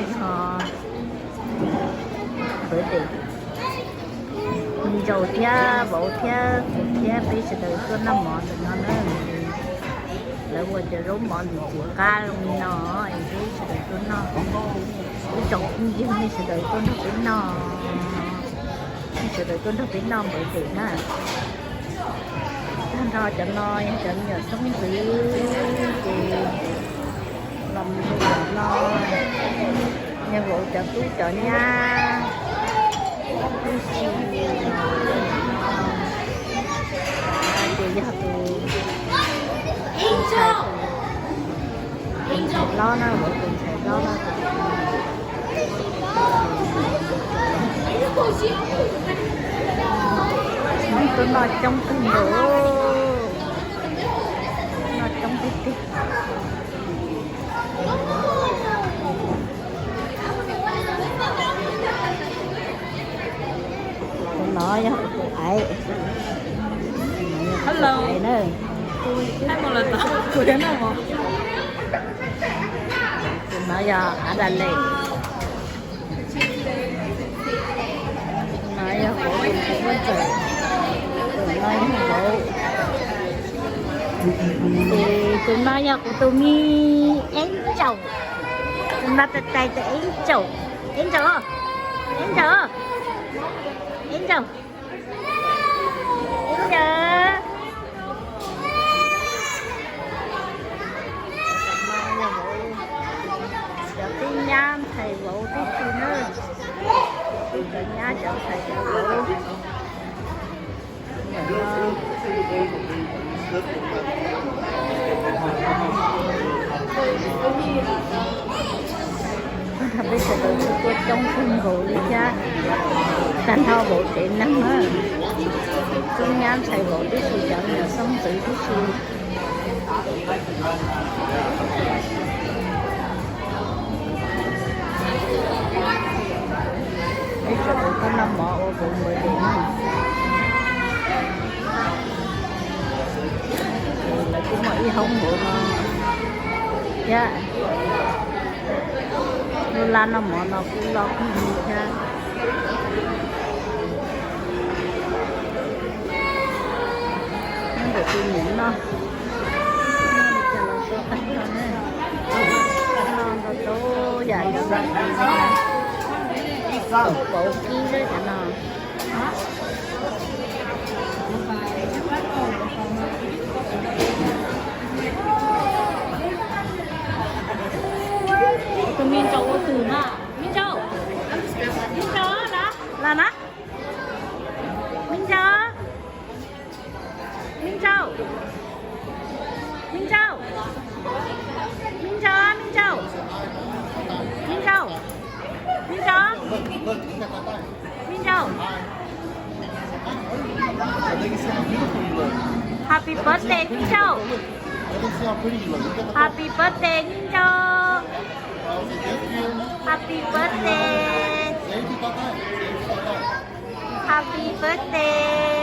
Yog Npawg Des, Npawg Ntsau thiab vauv thiab kuv thiab peb sawv daws tuaj noj mov ntawm no na. Lawv ua cov zaub mov ntxim qab zoo li no es peb sawv daws tuaj noj. Ib tsoom phooj ywg nej sawv daws tuaj nrog peb noj, nej sawv daws tuaj nrog peb noj Npawg Des na. Tag nrho cov no yog cov me nyuam xeeb ntxwv ces los mus rau cov no, yog vauv cov tub cov nyab tib si. Ces yog tus ntxhais, tus ntxhais hlob na, vauv tus ntxhais hlob na. Tuaj noj coob kawg nkaus, noj coob tiag tiag. Tus no yog kuv tus aiv. Hello. Tus aiv na. Tus no yog Av Dam Les. Tus no yog vauv tus ntxhais hlob ntxawm. Tus no yog vauv. Ces tus no yog kuv tus me Eeb Ntsaum. Tus no tais tais tus Eeb Ntsaum. Eeb Ntsaum, Eeb Ntsaum, Eeb Ntsaum, Eeb Ntsaum. Cov tub nyab ntxhais vauv tib si na, cov tub cov nyab cov ntxhais cov vauv. Peb sawv daws tuaj coob kawg nkaus li thiab, tag nrho vauv tsev neeg na, tub nyab ntxhais vauv tib si, cov me nyuam xeeb ntxwv tib si. Peb sawv daws tuaj noj mov ua vauv Npawg Des na. Lawv kuj muaj ib hoob npaum no thiab. Lub lab noj mov no kuj loj kawg li thiab. Nyob ntawm tus niam no, noj li cas los tau tag nrho na. Noj ntau tau yam li no, pauv kib xwb cov no. Tus me ntsaum ua tus na, me ntsaum, me ntsaum na, los na, me ntsaum. Me ntsaum, me ntsaum, me ntsaum, me ntsaum, me ntsaum, me ntsaum, me ntsaum. Happy birthday me ntsaum. Happy birthday me ntsaum. Happy birthday. Happy birthday.